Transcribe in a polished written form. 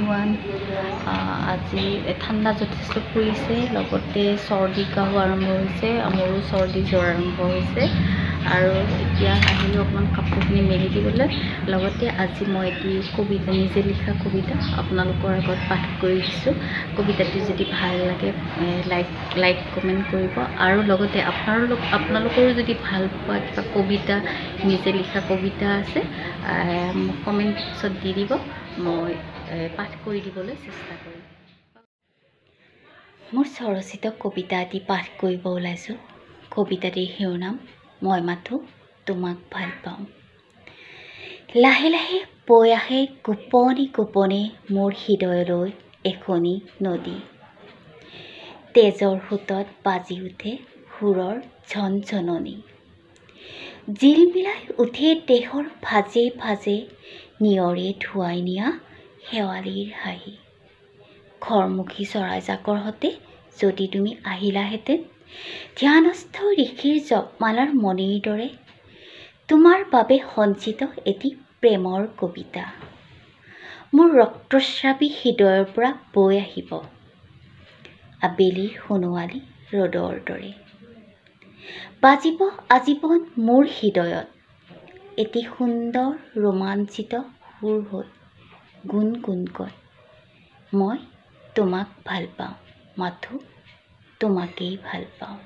Everyone. আজি ঠাণ্ডা যথেষ্ট পৰিছে, লগতে চৰ্দি কাহো আৰম্ভ হৈছে। মোৰো চৰ্দি জ্বৰ আৰম্ভ হৈছে আৰু এতিয়া আহিলোঁ অকণমান কাপোৰখিনি মেলি দিবলৈ। লগতে আজি মই এটি কবিতা, নিজে লিখা কবিতা আপোনালোকৰ আগত পাঠ কৰি দিছোঁ। কবিতাটি যদি ভাল লাগে লাইক কমেণ্ট কৰিব আৰু লগতে আপোনালোকৰো যদি ভাল পোৱা কিবা কবিতা, নিজে লিখা কবিতা আছে, মোক কমেণ্ট বক্সত দি দিব, মই পাঠ কৰি দিবলৈ চেষ্টা কৰিম। মোৰ স্বৰচিত কবিতা এটি পাঠ কৰিব ওলাইছোঁ। কবিতাটিৰ শিৰোনাম মই মাথোঁ তোমাক ভাল পাওঁ। লাহে লাহে বৈ আহে গোপনে গোপনে মোৰ হৃদয়লৈ এখনি নদী। তেজৰ সোঁতত বাজি উঠে সুৰৰ ঝনঝননি। জিলমিলাই উঠে দেহৰ ভাজে ভাজে নিয়ৰে ধুৱাই নিয়া শেৱালিৰ হাঁহি। ঘৰমুখী চৰাইজাকৰ সতে যদি তুমি আহিলাহেঁতেন, ধ্যানস্থ ঋষিৰ জপমালাৰ মণিৰ দৰে তোমাৰ বাবে সঞ্চিত এটি প্ৰেমৰ কবিতা মোৰ ৰক্তস্ৰাৱী হৃদয়ৰ পৰা বৈ আহিব আবেলিৰ সোণোৱালী ৰ'দৰ দৰে। বাজিব আজীৱন মোৰ হৃদয়ত এটি সুন্দৰ ৰোমাঞ্চিত সুৰ হৈ গুণগুণকৈ, মই তোমাক ভাল পাওঁ, মাথোঁ তোমাকেই ভাল পাওঁ।